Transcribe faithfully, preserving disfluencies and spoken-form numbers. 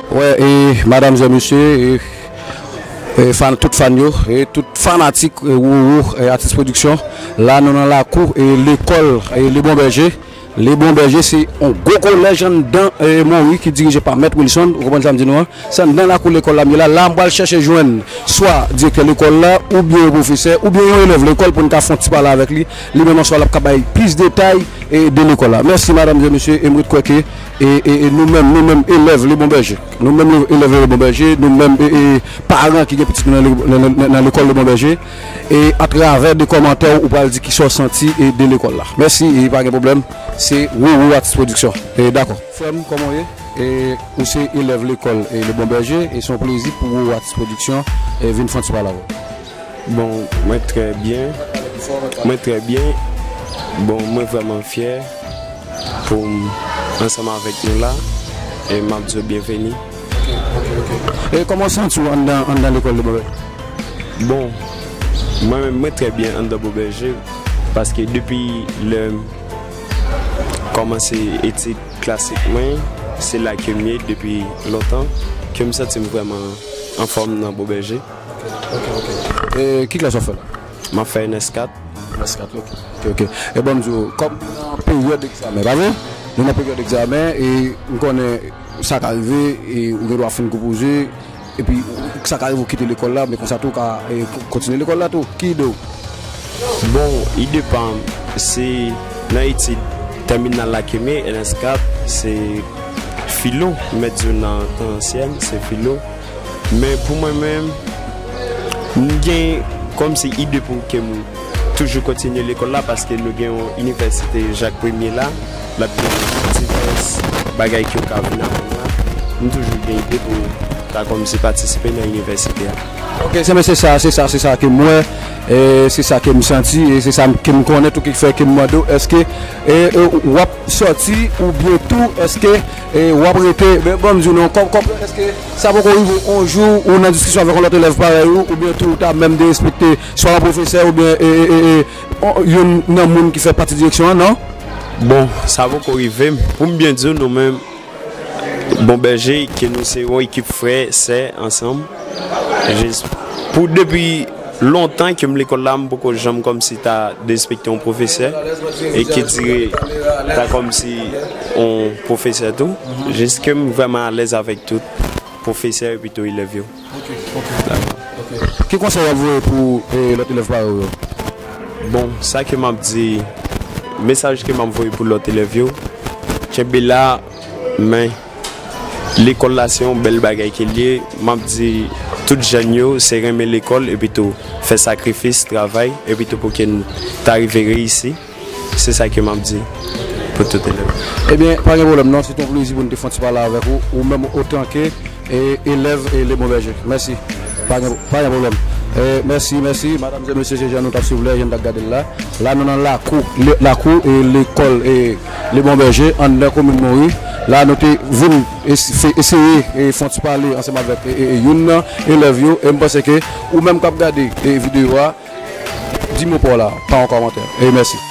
Wè, e madanmzè, mesye, e, e fan, tout fan yo, e tout fanatik, e Roro, e Atis Pwodiksyon. La, nou nan lakou, e lekòl, e Le Bon Bèje. Le Bon Bèje, se yon gwo kolèj anndan, e Monwi ki dirije pa Mèt Wilson. Ou konprann sa m di nou an? Se anndan lakou lekòl la m ye la. La, m pral chèche jwenn swa direktè lekòl la, oubyen yon pwofesè, oubyen yon elèv lekòl pou n ka fè yon ti pale avèk li. Li menm an swa, l ap ka bay plis detay, e, de lekòl la. Mèsi, madanmzè, mesye, e m ret kwè ke, e, e, e nou menm, nou menm, elèv Le Bon Bèje, nou menm, elèv Le Bon Bèje, nou menm, e, e paran ki gen pitit nou nan le-, nan, nan, nan lekòl Le Bon Bèje, e atravè de kòmantè w, ou pral di kisa w santi, e, de lekòl la. Mèsi, e pa gen pwoblèm. Se Roro Atis Pwodiksyon. E, dakò. Frè m, kòman w ye? E, ou se elèv lekòl, e, Le Bon Bèje, e se yon plezi pou Roro Atis Pwodiksyon, e, vin fè yon ti pale avè w. Bon, mwen trè byen. Mwen trè byen. Bon, mwen vrèman fyè pou m ansanm avèk nou la. E m ap di w byenveni. Ok, ok, ok. E kòman w santi w anndan, anndan lekòl Le Bon Bèje? Bon, mwen menm, mwen trè byen anndan Bon Bèje, paske depi lè m kòmanse etid klasik mwen, se la ke m ye depi lontan, ke m santi m vrèman anfòm nan Bon Bèje. Ok, ok. E ki klas w ap fè la? M ap fè N S kat. N S kat, ok. Ok, ok. E ban m di w, kòm nou nan peryòd egzamen, pa vre? Nou nan peryòd egzamen, e m konnen sa ka rive, e ou gen dwa fin konpoze, epi ou, sa ka rive ou kite lekòl la, men konsa tou ou ka, e, ko-, kontinye lekòl la tou. Ki ide w? Bon, ide pa m, se nan etid tèminal la ke m ye, N S kat, se filo, m mèt di w nan tan ansyèn, se filo. Men pou mwen menm, m gen kòmsi ide pou ke m toujou kontinye lekòl la, paske nou gen yon inivèsite Jak Premye la, l ap gen divès bagay ke w ka vin aprann la. M toujou gen ide pou ta kòmsi patisipe nan inivèsite a. Ok, se, men se sa, se sa, se sa ke m wè, e se sa ke m santi, e se sa ke m konnen tou ki fè ke m mande w, èske, e, e, w ap sòti oubyen tou, èske, e, w ap rete, men ban m di w non, kòm, kòm, èske sa poko rive w yon jou ou nan diskisyon avèk yon lòt elèv parèy ou, oubyen tou ou ta menm derespekte swa yon pwofesè oubyen, e, e, e, e, yon, youn nan moun ki fè pati direksyon an, non? Bon, sa poko rive m. Pou m byen di w, nou menm, Bon Bèje, ke nou se yon ekip frè, sè, ansanm. Jis pou depi lontan ke m lekòl la, m poko janm kòmsi ta derespekte yon pwofesè, e ki dire ta kòmsi yon pwofesè tou. Jis ke m vrèman alèz avèk tout pwofesè epi tou elèv yo. Ok, ok, ok. Ki konsèy w ap voye pou, e, lòt elèv parèy w yo? Bon, sa ke m ap di, mesaj ke m ap voye pou lòt elèv yo, kenbe la, men lekòl la se yon bèl bagay ke l ye. M ap di tout jèn yo, se renmen lekòl, epi tou fè sakrifis, travay, epi tou pou ke n ta rive reyisi. Se sa ke m ap di pou tout elèv. Ebyen, pa gen pwoblèm non, se te yon plezi pou n te fè yon ti pale avèk ou, ou menm otanke, e, elèv, e, Le Bon Bèje. Mèsi. Pa gen, pa gen pwoblèm. E, mèsi, mèsi. Madanm e mesye, se jan nou t ap swiv lè, jan n t ap gade l la. La, nou nan lakou, le, lakou, e, lekòl, e, Le Bon Bèje, anndan komin Monwi. La, nou te vin es-, fè, eseye, e, fè yon ti pale ansanm avèk, e, e, e, youn nan elèv yo. E m panse ke ou menm k ap gade, e, videyo a, di mo pa w la, pa yon kòmantè. E mèsi.